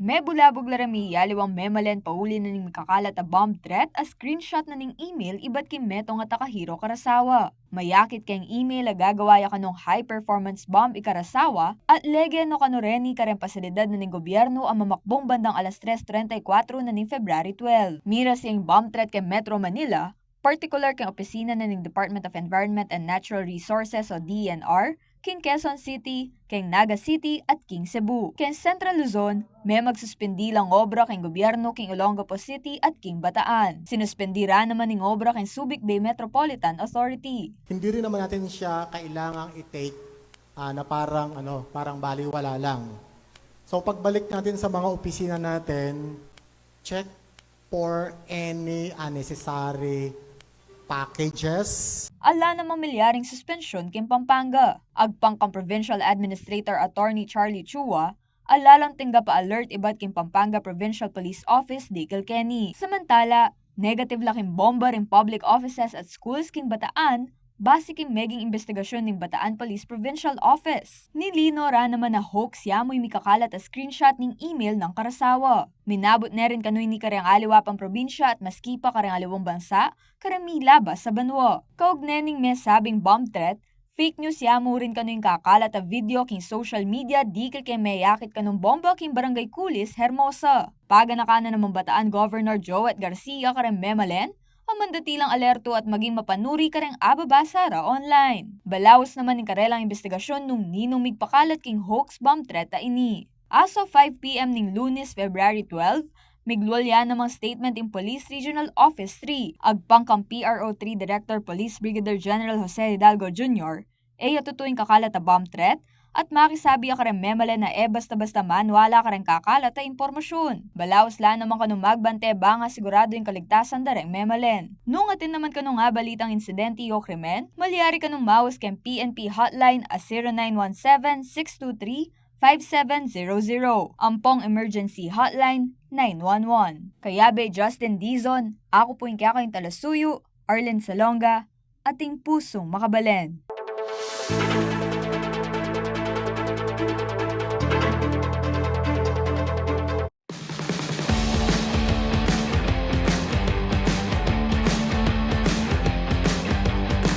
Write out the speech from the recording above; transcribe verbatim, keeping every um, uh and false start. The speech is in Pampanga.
Mebulabug la reng miyaliwang memalen pauli na ning mikakalat a bomb threat a screenshot na ning email ibat king metung a takahiro karasawa. Mayakit keng email a gagawa ya kanung high performance bomb i karasawa at lege no kanu reni kareng pasilidad na ning gobyernu a mamakbung bandang alas tres treinta y cuatro na ning February twelve. Miras ya ing bomb threat keng Metro Manila, partikular keng opisina na ning Department of Environment and Natural Resources o D E N R, king Quezon City, keng Naga City, at king Cebu. Keng Central Luzon, me magsuspindi lang obra keng gobyernu king Olongapo City at king Bataan. Sinuspindi ra naman ing obra keng Subic Bay Metropolitan Authority. Hindi rin naman natin siya kailangang i-take ah, na parang ano, parang baliwala lang. So pagbalik natin sa mga opisina natin, check for any unnecessary packages. Ala namang milyaring suspensyon keng Pampanga. Agpang kang Provincial Administrator Attorney Charlie Chua, ala lang tinggap a alert ibat keng Pampanga Provincial Police Office dikil keni. Samantala, negative la king bomba ring public offices at schools king Bataan, base king meging imbestigasyon ning Bataan Police Provincial Office. Nilinaw ra naman a hoax ya mu ing mikakalat a screenshot ning email nang karasawa. Minabut ne rin kanu ini kareng aliwa pang probinsya at maski pa kareng aliwang bansa, kareng milabas a banwa. Kaugnay ning mesabing bomb threat, fake news ya mu rin kanu ing kakalat a video king social media dikil keng meyakit kanung bomba king Barangay Culis, Hermosa. Paganakan na namang Bataan Governor Joet Garcia kareng memalen a mandati lang alerto at maging mapanuri kareng ababasa ra online. Balaus naman ing karelang imbestigasyon nung ninung migpakalat king hoax bomb threat a ini. As of five P M ning Lunes, February twelve, miglual ya namang statement ing Police Regional Office three, agpang kang P R O three Director Police Brigadier General Jose Hidalgo Junior, e ya tutu ing kakalat a bomb threat, at makisabi ya kareng memalen a e basta-basta maniwala kareng kakalat a impormasyun. Balaus la namang kanung magbante bang asigurado ing kaligtasan da reng memalen. Nung atin naman kanung abalitang insidente o krimen, malyari kanung maus keng P N P hotline a zero nine one seven six two three five seven zero zero, ampong emergency hotline nine one one. Kayabe Justin Dizon, aku pu ing kekayung talasuyu, Arlene Salonga, ating pusung makabalen.